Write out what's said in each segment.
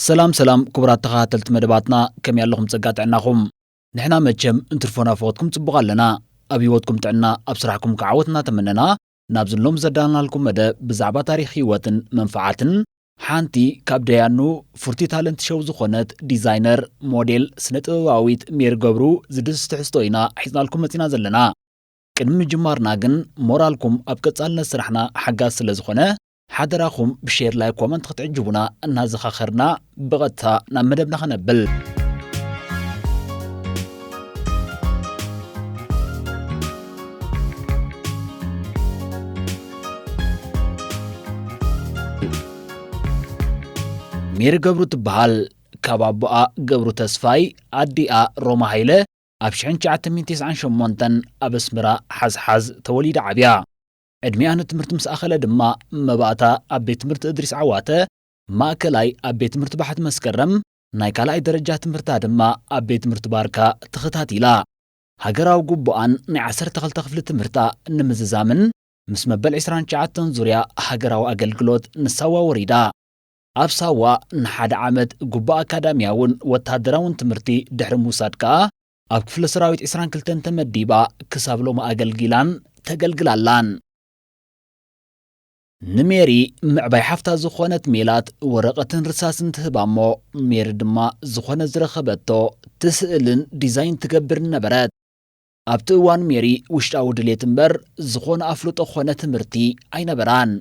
ሰላም ሰላም ክቡራት ተኸታተልቲ መደባትና፣ ከመይ ኣለኹም? ጸጋ ጥዕናኹም? ንሕና መቸም እንትርፎ ናፍቖትኩም ጽቡቕ ኣለና። ኣብ ህይወትኩም ጥዕና፣ ኣብ ስራሕኩም ከዓ ዓወት እናተመነና፣ ናብዚ ሎም ዘዳለናልኩም መደብ ብዛዕባ ታሪኽ ህይወትን መንፈዓትን ሓንቲ ካብ ደያኑ ፍርቲ ታለንት ሸው ዝኾነት ዲዛይነር፣ ሞዴል፣ ስነ ጥበባዊት ሜሪ ገብሩ ዝድህስስ ትሕዝቶ ኢና ሒዝናልኩም መጺና ዘለና። ቅድሚ ምጅማርና ግን ሞራልኩም ኣብ ቀጻልነት ስራሕና ሓጋዝ ስለ ዝኾነ ሓደራኹም ብሼር፣ ላይክ፣ ኮመንት ክትዕጅቡና እናዘኻኸርና ብቐጥታ ናብ መደብና ከነብል። ሜሪ ገብሩ ትበሃል። ካብ ኣቦኣ ገብሩ ተስፋይ፣ ኣዲኣ ሮማ ሃይለ፣ ኣብ ሽሕን ትሽዓተ ሚእትን ተስዓን ሸሞንተን ኣብ ኣስመራ ሓዝሓዝ ተወሊዳ ዓብያ። ዕድሚኣ ንትምህርቲ ምስ ኣኸለ ድማ መባእታ ኣብ ቤት ትምህርቲ እድሪስ ዓዋተ፣ ማእከላይ ኣብ ቤት ትምህርቲ ባሕቲ መስከረም፣ ናይ ካልኣይ ደረጃ ትምህርታ ድማ ኣብ ቤት ትምህርቲ ባርካ ተኸታቲላ። ሃገራዊ ግቡኣን ናይ ዓሰርተ ክልተ ክፍሊ ትምህርታ ንምዝዛምን ምስ መበል ዕስራን ትሽዓተን ዙርያ ሃገራዊ ኣገልግሎት ንሳዋ ወሪዳ። ኣብ ሳዋ ንሓደ ዓመት ግቡእ ኣካዳሚያውን ወታደራውን ትምህርቲ ድሕሪ ምውሳድ ከኣ፣ ኣብ ክፍለ ሰራዊት ዕስራን ክልተን ተመዲባ ክሳብ ሎሚ ኣገልጊላን ተገልግላላን። ንሜሪ ምዕባይ ሓፍታ ዝኾነት ሜላት ወረቐትን ርሳስን ትህባ እሞ፣ ሜሪ ድማ ዝኾነ ዝረኸበቶ ትስእልን ዲዛይን ትገብርን ነበረት። ኣብቲ እዋን ሜሪ ውሽጣዊ ድሌት እምበር፣ ዝኾነ ኣፍልጦ ኾነ ትምህርቲ ኣይነበራን።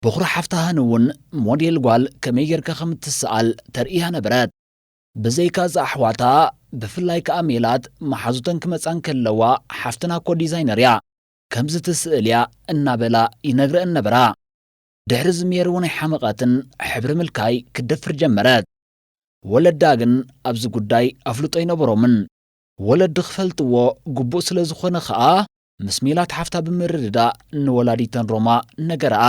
በኹሪ ሓፍታ ሃኒ እውን ሞዴል ጓል ከመይ ጌርካ ከም እትሰኣል ተርእያ ነበረት። ብዘይካ እዛ ኣሕዋታ፣ ብፍላይ ከኣ ሜላት መሓዙተን ክመጻ እንከለዋ፣ ሓፍትና እኮ ዲዛይነር እያ፣ ከምዚ ትስእል እያ እናበላ ይነግረአን ነበራ። ድሕሪ እዚ ሜሪ እውን ኣይሓመቐትን፣ ሕብሪ ምልካይ ክትደፍር ጀመረት። ወለዳ ግን ኣብዚ ጉዳይ ኣፍልጦ ኣይነበሮምን። ወለዲ ክፈልጥዎ ግቡእ ስለ ዝኾነ ኸኣ፣ ምስ ሜላት ሓፍታ ብምርድዳእ ንወላዲተን ሮማ ነገረኣ።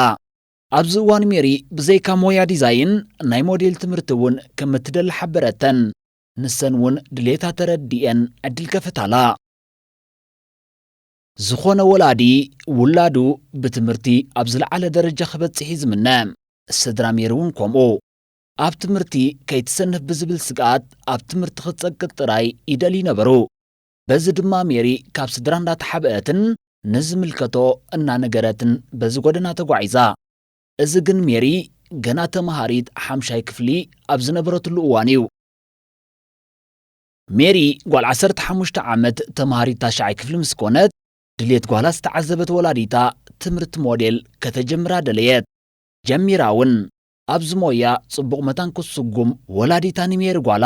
ኣብዚ እዋን ሜሪ ብዘይካ ሞያ ዲዛይን፣ ናይ ሞዴል ትምህርቲ እውን ከም እትደሊ ሓበረተን። ንሰን እውን ድሌታ ተረዲኤን ዕድል ከፈታላ። ዝኾነ ወላዲ ውላዱ ብትምህርቲ ኣብ ዝለዓለ ደረጃ ክበጽሕ እዩ ዝምነ። ስድራ ሜሪ እውን ከምኡ። ኣብ ትምህርቲ ከይትሰንፍ ብዝብል ስግኣት፣ ኣብ ትምህርቲ ክትጸቅጥ ጥራይ ይደልዩ ነበሩ። በዚ ድማ ሜሪ ካብ ስድራ እንዳተሓብአትን ንዝምልከቶ እናነገረትን በዚ ጎደና ተጓዒዛ። እዚ ግን ሜሪ ገና ተመሃሪት ሓምሻይ ክፍሊ ኣብ ዝነበረትሉ እዋን እዩ። ሜሪ ጓል ዓሰርተ ሓሙሽተ ዓመት ተመሃሪት ታሽዓይ ክፍሊ ምስ ኮነት፣ ድሌት ጓላ ዝተዓዘበት ወላዲታ ትምህርቲ ሞዴል ከተጀምራ ደለየት። ጀሚራ እውን። ኣብዚ ሞያ ጽቡቕ መታን ክትስጉም ወላዲታ ንሜሪ ጓላ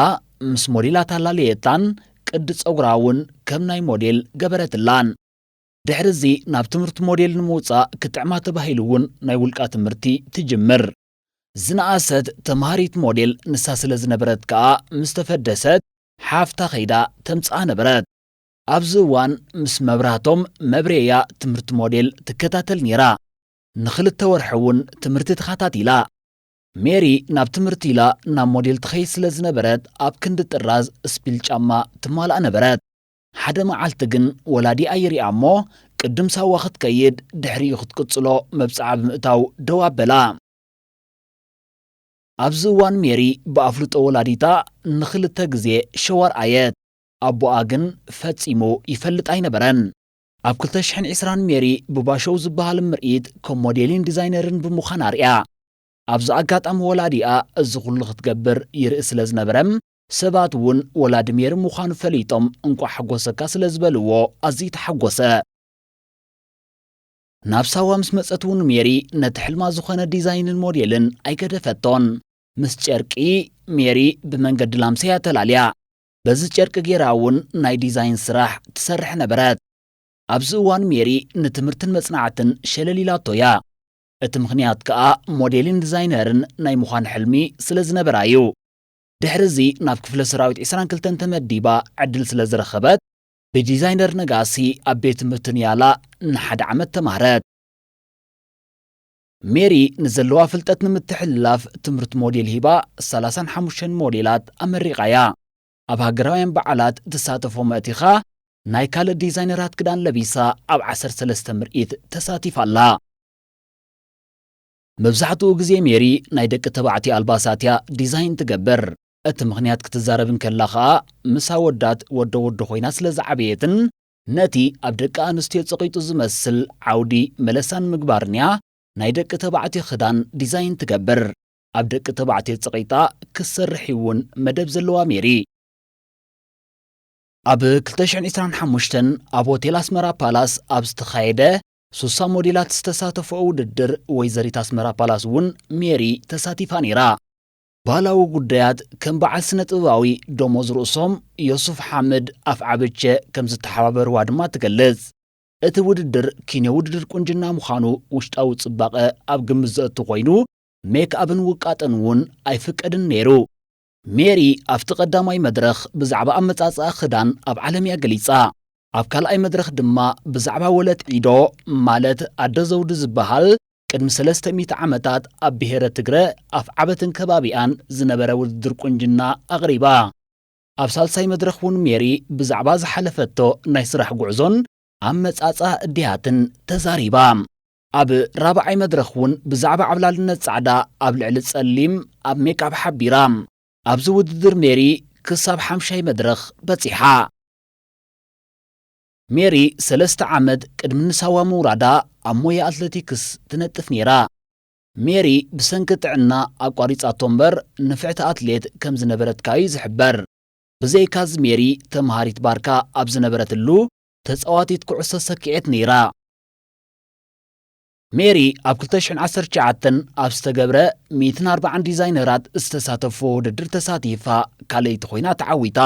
ምስ ሞዴላት ኣላለየታን ቅዲ ጸጉራ እውን ከም ናይ ሞዴል ገበረትላን። ድሕሪ እዚ ናብ ትምህርቲ ሞዴል ንምውጻእ ክጥዕማ ተባሂሉ እውን ናይ ውልቃ ትምህርቲ ትጅምር። ዝነኣሰት ተምሃሪት ሞዴል ንሳ ስለ ዝነበረት ከኣ ምስ ተፈደሰት ሓፍታ ከይዳ ተምጽኣ ነበረት። ኣብዚ እዋን ምስ መብራህቶም መብሬያ ትምህርቲ ሞዴል ትከታተል ነይራ። ንኽልተ ወርሒ እውን ትምህርቲ ተኸታቲላ። ሜሪ ናብ ትምህርቲ ኢላ ናብ ሞዴል ትኸይድ ስለ ዝነበረት ኣብ ክንዲ ጥራዝ ስፒል ጫማ ትማላእ ነበረት። ሓደ መዓልቲ ግን ወላዲኣ ይሪኣ እሞ ቅድም ሳዋ ክትከይድ ድሕሪኡ ክትቅጽሎ መብጽዓ ብምእታው ደው ኣበላ። ኣብዚ እዋን ሜሪ ብኣፍልጦ ወላዲታ ንኽልተ ግዜ ሸዋር ኣየት። ኣቦኣ ግን ፈጺሙ ይፈልጥ ኣይነበረን። ኣብ ክልተ ሽሕን ዕስራን ሜሪ ብባሾው ዝበሃል ምርኢት ከም ሞዴልን ዲዛይነርን ብምዃን ኣርእያ። ኣብዚ ኣጋጣሚ ወላዲኣ እዚ ኩሉ ክትገብር ይርኢ ስለ ዝነበረ፣ ሰባት እውን ወላዲ ሜሪ ምዃኑ ፈሊጦም እንቋዕ ሓጎሰካ ስለ ዝበልዎ ኣዝዩ ተሓጎሰ። ናብ ሳዋ ምስ መጸት እውን ሜሪ ነቲ ሕልማ ዝኾነ ዲዛይንን ሞዴልን ኣይገደፈቶን። ምስ ጨርቂ ሜሪ ብመንገዲ ላምሰያ ተላልያ። በዚ ጨርቂ ጌራ እውን ናይ ዲዛይን ስራሕ ትሰርሕ ነበረት። ኣብዚ እዋን ሜሪ ንትምህርትን መጽናዕትን ሸለል ኢላቶ እያ። እቲ ምኽንያት ከኣ ሞዴልን ዲዛይነርን ናይ ምዃን ሕልሚ ስለ ዝነበራ እዩ። ድሕሪ እዚ ናብ ክፍለ ሰራዊት ዕስራን ክልተን ተመዲባ ዕድል ስለ ዝረኸበት፣ ብዲዛይነር ነጋሲ ኣብ ቤት ትምህርቲ ንያላ ንሓደ ዓመት ተማህረት። ሜሪ ንዘለዋ ፍልጠት ንምትሕልላፍ ትምህርቲ ሞዴል ሂባ ሰላሳን ሓሙሽተን ሞዴላት ኣመሪቓያ። ኣብ ሃገራውያን በዓላት ትሳተፎ መእቲኻ ናይ ካልእ ዲዛይነራት ክዳን ለቢሳ ኣብ ዓሰርተ ሰለስተ ምርኢት ተሳቲፋ ኣላ። መብዛሕትኡ ግዜ ሜሪ ናይ ደቂ ተባዕትዮ ኣልባሳት እያ ዲዛይን ትገብር። እቲ ምኽንያት ክትዛረብ እንከላ ኸኣ፣ ምስ ኣወዳት ወዶ ወዶ ኮይና ስለ ዝዓበየትን ነቲ ኣብ ደቂ ኣንስትዮ ጸቒጡ ዝመስል ዓውዲ መለሳ ንምግባርን እያ ናይ ደቂ ተባዕትዮ ክዳን ዲዛይን ትገብር። ኣብ ደቂ ተባዕትዮ ጸቒጣ ክትሰርሕ እውን መደብ ዘለዋ ሜሪ። ኣብ ክልተ ሽሕን ዕስራን ሓሙሽተን ኣብ ሆቴል ኣስመራ ፓላስ ኣብ ዝተኻየደ ሱሳ ሞዴላት ዝተሳተፈኦ ውድድር፣ ወይዘሪት ኣስመራ ፓላስ እውን ሜሪ ተሳቲፋ ነይራ። ባህላዊ ጉዳያት ከም በዓል ስነ ጥበባዊ ደሞዝ ርእሶም፣ ዮሱፍ ሓምድ ኣፍዓበቸ ከም ዝተሓባበርዋ ድማ ትገልጽ። እቲ ውድድር ኪኖ ውድድር ቁንጅና ምዃኑ ውሽጣዊ ጽባቐ ኣብ ግምት ዘእቱ ኮይኑ፣ ሜክኣፕን ውቃጠን እውን ኣይፍቀድን ነይሩ። ሜሪ ኣብቲ ቀዳማይ መድረኽ ብዛዕባ ኣመጻጽኣ ክዳን ኣብ ዓለም እያ ገሊጻ። ኣብ ካልኣይ መድረኽ ድማ ብዛዕባ ወለት ዒዶ፣ ማለት ኣደ ዘውዲ ዝበሃል ቅድሚ ሰለስተ ሚእቲ ዓመታት ኣብ ብሄረ ትግረ ኣፍዓበትን ከባቢኣን ዝነበረ ውድድር ቁንጅና ኣቕሪባ። ኣብ ሳልሳይ መድረኽ እውን ሜሪ ብዛዕባ ዝሓለፈቶ ናይ ስራሕ ጉዕዞን ኣመጻጽኣ እድያትን ተዛሪባ። ኣብ ራብዓይ መድረኽ እውን ብዛዕባ ዓብላልነት ጻዕዳ ኣብ ልዕሊ ጸሊም ኣብ ሜክኣፕ ሓቢራ። ኣብዚ ውድድር ሜሪ ክሳብ ሓምሻይ መድረኽ በጺሓ። ሜሪ ሰለስተ ዓመት ቅድሚ ንሳዋ ምውራዳ ኣብ ሞያ ኣትሌቲክስ ትነጥፍ ነይራ። ሜሪ ብሰንኪ ጥዕና ኣቋሪጻቶ እምበር ንፍዕቲ ኣትሌት ከም ዝነበረት ከኣ እዩ ዝሕበር። ብዘይካዚ ሜሪ ተምሃሪት ባርካ ኣብ ዝነበረትሉ ተጻዋቲት ኩዕሶ ሰኪዔት ነይራ። ሜሪ ኣብ ክልተ ሽሕን ዓሰርተ ትሽዓተን ኣብ ዝተገብረ ሚእትን ኣርባዓን ዲዛይነራት ዝተሳተፍዎ ውድድር ተሳቲፋ ካልኣይቲ ኮይና ተዓዊታ።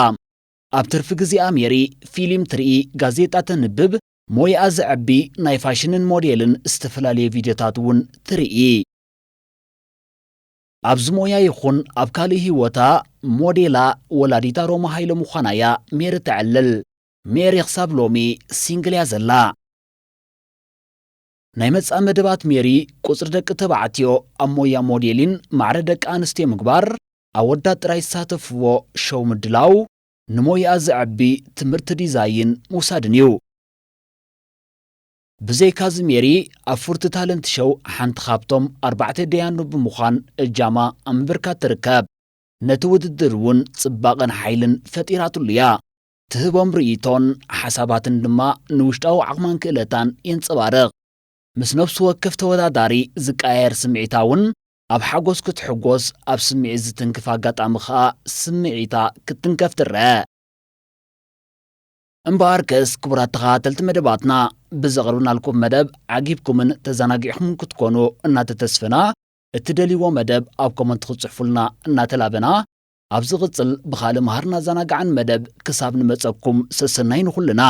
ኣብ ትርፊ ግዜኣ ሜሪ ፊልም ትርኢ፣ ጋዜጣ ተንብብ፣ ሞያኣ ዘዕቢ ናይ ፋሽንን ሞዴልን ዝተፈላለየ ቪድዮታት እውን ትርኢ። ኣብዚ ሞያ ይኹን ኣብ ካልእ ህይወታ ሞዴላ ወላዲታ ሮማ ሃይለ ምዃና እያ ሜሪ ተዕልል። ሜሪ ክሳብ ሎሚ ሲንግል እያ ዘላ። ናይ መጻኢ መደባት ሜሪ ቁጽሪ ደቂ ተባዕትዮ ኣብ ሞያ ሞዴሊን ማዕረ ደቂ ኣንስትዮ ምግባር፣ ኣወዳት ጥራይ ዝሳተፍዎ ሾው ምድላው፣ ንሞያኣ ዘዕቢ ትምህርቲ ዲዛይን ምውሳድን እዩ። ብዘይካዚ ሜሪ ኣብ ፉርቲ ታለንት ሾው ሓንቲ ካብቶም ኣርባዕተ ደያኑ ብምዃን እጃማ ኣብ ምብርካት ትርከብ። ነቲ ውድድር እውን ጽባቐን ሓይልን ፈጢራትሉ እያ። ትህቦም ርእይቶን ሓሳባትን ድማ ንውሽጣዊ ዓቕማን ክእለታን የንጸባርቕ። ምስ ነፍሲ ወከፍ ተወዳዳሪ ዝቀያየር ስምዒታ እውን ኣብ ሓጎስ ክትሕጎስ፣ ኣብ ስምዒት ዝትንክፍ ኣጋጣሚ ኸኣ ስምዒታ ክትትንከፍ ትረአ። እምበኣርከስ ክቡራት ተኸታተልቲ መደባትና፣ ብዘቕርብናልኩም መደብ ዓጊብኩምን ተዘናጊዕኹምን ክትኮኑ እናተተስፈና፣ እትደልይዎ መደብ ኣብ ኮመንት ክትጽሕፉልና እናተላበና፣ ኣብ ዝቕጽል ብኻልእ መሃርን ኣዘናጋዕን መደብ ክሳብ ንመጸኩም ሰሰናዩ ንኹልና።